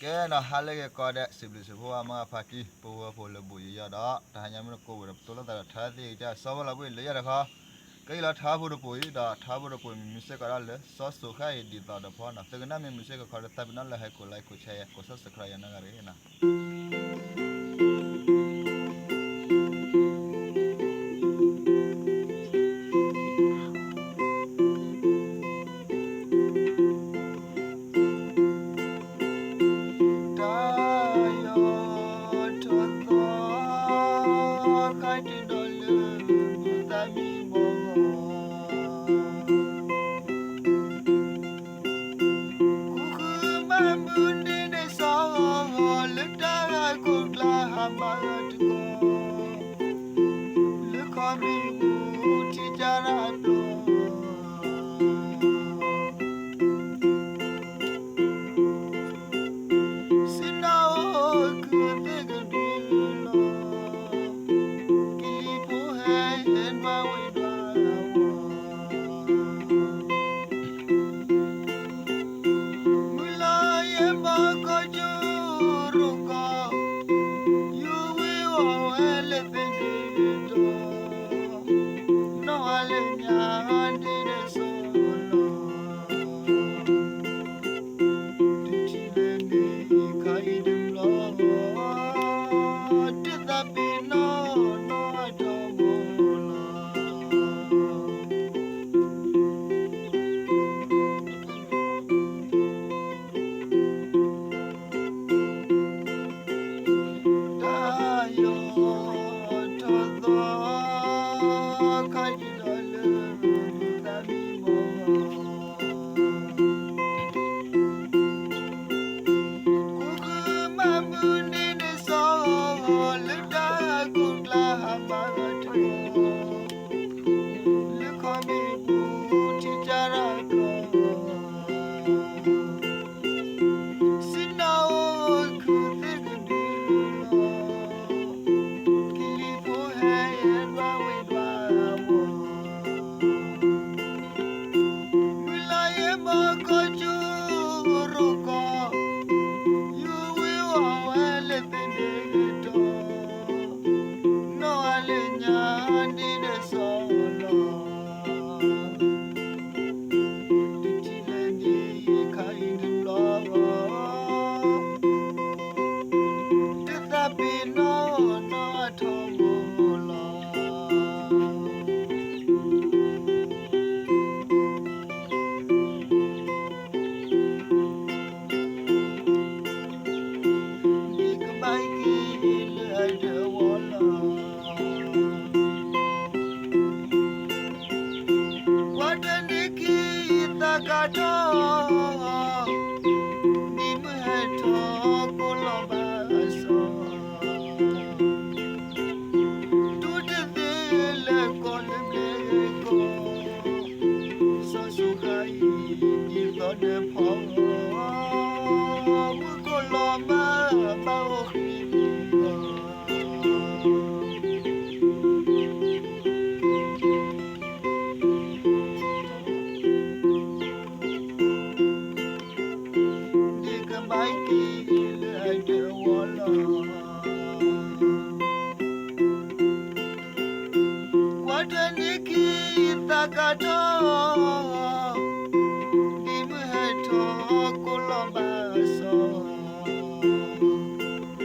ကဲနီၤ ဟါလၢအဂ့ၤကိးဂၤဒဲး စံးဘျုးစံးဖှိၣ်ဘၣ် မုၢ်ဂၤဖါတံၢ် ပဝဲဖိလၢဘိးယိယီၢ်ဒီး တဟါညါမ့ၢ်တကိးဝဲဒီး ပတိၢ်လိာ်သးဒီးထါသ့ၣ်ကစၢ် စီၤဘီလီၤဘှံးလၢယၤတခီ, ကဲယံာ်လီၤထါဖိတပိၤအံၤဒီး ထါဖိတပိၤမံၤမံၤစ့ၢ်ကီးဒီးလၢ စီၤစိၤဃၣ်အံၤဒ်သိးဒီးဖီနီၤ သုကနၣ်မ့ၢ်မုာ်စ့ၢ်ကီးခီဒီး သးပ့ၤနီၣ်လၢဟဲကိး like ကိး share ကိး subscribe ယၤနီတဂၤတဂ့ၤနီၤ. တၢ်ယီၤထီၣ်သီ ခါတဒီးလၢ မုၢ်သးမံဘီ ဃုဃုမၤမုၢ်နံၤန့ၣ်စီၤ လၢတၢ်ဂၤကိးကျါဟးမၤဂၤတကီ လၢခီမ့ၣ်အူထံကၢ်ရၢ်အကျိၤ စံးနၤအိၣ်ခုသ့ၣ်ကဒုလီၤ ကလံၤဖိဟဲဟဲနွၤဝ့ၤဒွးဝီၤ မုၢ်လၢ်ယဲၢ်မီၤကီၢ်ကၠိရိၤကီၢ် ယူၤဝံၤအီၣ်ဝဲလၢသ့ၣ်ဒ့ၣ်တီၤ နီၢ်အါလၢညါဒ်န့ၣ်စိၤလီၤ တထံၣ်လၢန့ၣ်ခါအံၤတဘျီ တသးပ့ၤနီၣ်နီၢ်အထီဘိလီၤ တၢ်ယီၤထီၣ်သီ ခါတဒီးလၢ မုၢ်သးမံဘီ ဃုဃုမၤမုၢ်နံၤန့ၣ်စီၤ လၢတၢ်ကိးကျါဟးမၤဂၤတကီ လၢခီမ့ၣ်အူထံကၢ်ရၢ်ကျိၤ စံးနၤအိၣ်ခုသ့ၣ်ကဒုလီၤ ကလံၤဖိဟဲဟဲနွၤဝ့ၤဒွးဝီၤ မုၢ်လၢ်ယဲၢ်မီၤကီၢ်ကၠိရိၤကီၢ် ယူၤဝံၤအီၣ်ဝဲလၢသ့ၣ်ဒ့ၣ်တီၤ နီၢ်အါလၢညါဒ်န့ၣ်စိၤလီၤ တထံၣ်လၢန့ၣ်ခါအံၤတဘျီ တသးပ့ၤနီၣ်နီၢ်အထီဘိလီၤ ဒ်ကဘၣ်က့ၤလၢအဒၢးဝီၤလီၤ ကွၢ်တနံၤခံသးကါထီၣ် ဒ်မုၢ်ဟဲထီၣ်ကိးလီၤဘၣ်အစီၤ တူၢ်တသ့လၢကီၢ်လၢဘျဲၣ်ကီၢ် စီၤစိၤဃၣ်အံၤဒ်သိးဒီးဖီ မုၢ်ကိးလီၤဘၣ်ဘၣ်အိၣ်ဃံးလီၤ ဒ်ကဘၣ်က့ၤလၢအဒၢးဝီၤလီၤ ကွၢ်တနံၤခံသးကါထီၣ် ဒ်မုၢ်ဟဲထီၣ်ကိးလီၤဘၣ်အစီၤ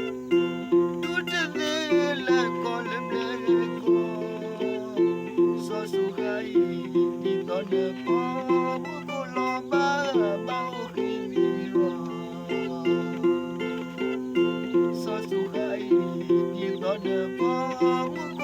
တူၢ်တသ့လၢကီၢ်လၢဘျဲၣ်ကီၢ် စီၤစိၤဃၣ်အံၤဒ်သိးဒီး ဖီ မုၢ်ကိးလီၤဘၣ်ဘၣ်အိၣ်ဃံးလီၤ စီၤစိၤဃၣ်အံၤဒ်သိးဒီး ဖီ မုၢ်